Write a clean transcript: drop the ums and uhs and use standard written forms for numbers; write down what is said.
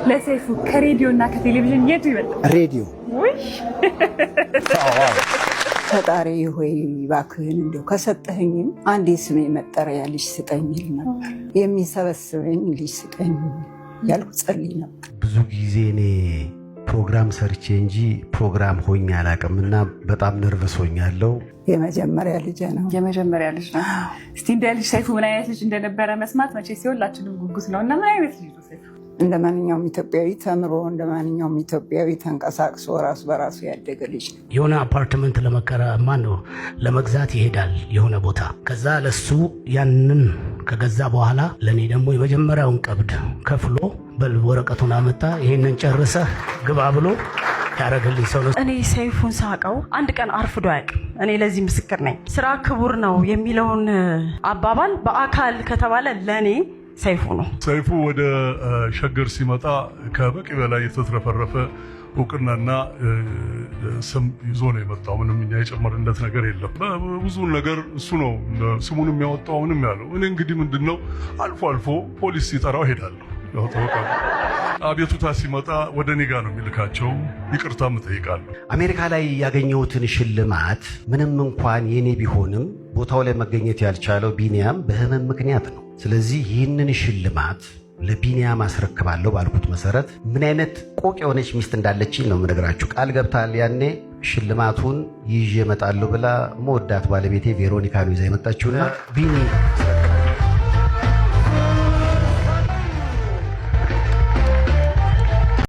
ለሰይፉ ከሬዲዮ እና ከቴሌቪዥን የቱ ይበልጣል? ሬዲዮ። ውይ! ፈጣሪ ሆይ፣ እባክህን እንደው ከሰጠኸኝም አንድ የስሜ መጠሪያ ልጅ ስጠኝ ይል ነበር። የሚሰበስበኝ ልጅ ስጠኝ ያልኩ ጸልይ ነበር። ብዙ ጊዜ እኔ ፕሮግራም ሰርቼ እንጂ ፕሮግራም ሆኜ አላውቅም እና በጣም nervous ሆኛለሁ። የመጀመሪያ ልጅ ነው። የመጀመሪያ ልጅ ነው። እስቲ እንደ ልጅ ሰይፉ ምን አይነት ልጅ እንደነበረ መስማት መቼ ሲሆን ሁላችንም ጉጉት ነው እና ምን አይነት ልጅ ነው ሰይፉ? እንደ ማንኛውም ኢትዮጵያዊ ተምሮ፣ እንደ ማንኛውም ኢትዮጵያዊ ተንቀሳቅሶ፣ ራሱ በራሱ ያደገ ልጅ ነው። የሆነ አፓርትመንት ለመከራ ማን ነው ለመግዛት ይሄዳል የሆነ ቦታ። ከዛ ለሱ ያንን ከገዛ በኋላ ለእኔ ደግሞ የመጀመሪያውን ቀብድ ከፍሎ በል ወረቀቱን አመጣ፣ ይሄንን ጨርሰህ ግባ ብሎ ያደረገልኝ ሰው ነው። እኔ ሰይፉን ሳቀው አንድ ቀን አርፍዶ አያውቅም። እኔ ለዚህ ምስክር ነኝ። ስራ ክቡር ነው የሚለውን አባባል በአካል ከተባለ ለእኔ ሰይፉ ነው። ሰይፉ ወደ ሸገር ሲመጣ ከበቂ በላይ የተትረፈረፈ እውቅናና ስም ይዞ ነው የመጣው። ምንም እኛ የጨመርንለት ነገር የለም። ብዙ ነገር እሱ ነው ስሙን የሚያወጣው ምንም ያለው። እኔ እንግዲህ ምንድን ነው አልፎ አልፎ ፖሊስ ሲጠራው ሄዳለሁ። ያው ታውቃለህ፣ አቤቱታ ሲመጣ ወደ እኔ ጋ ነው የሚልካቸው። ይቅርታም እጠይቃለሁ። አሜሪካ ላይ ያገኘሁትን ሽልማት ምንም እንኳን የኔ ቢሆንም ቦታው ላይ መገኘት ያልቻለው ቢኒያም በህመም ምክንያት ነው። ስለዚህ ይህንን ሽልማት ለቢኒያም አስረክባለሁ ባልኩት መሰረት ምን አይነት ቆቅ የሆነች ሚስት እንዳለችኝ ነው የምነግራችሁ። ቃል ገብታል። ያኔ ሽልማቱን ይዤ እመጣለሁ ብላ መወዳት ባለቤቴ ቬሮኒካ ነው ይዛ የመጣችውና ቢኒ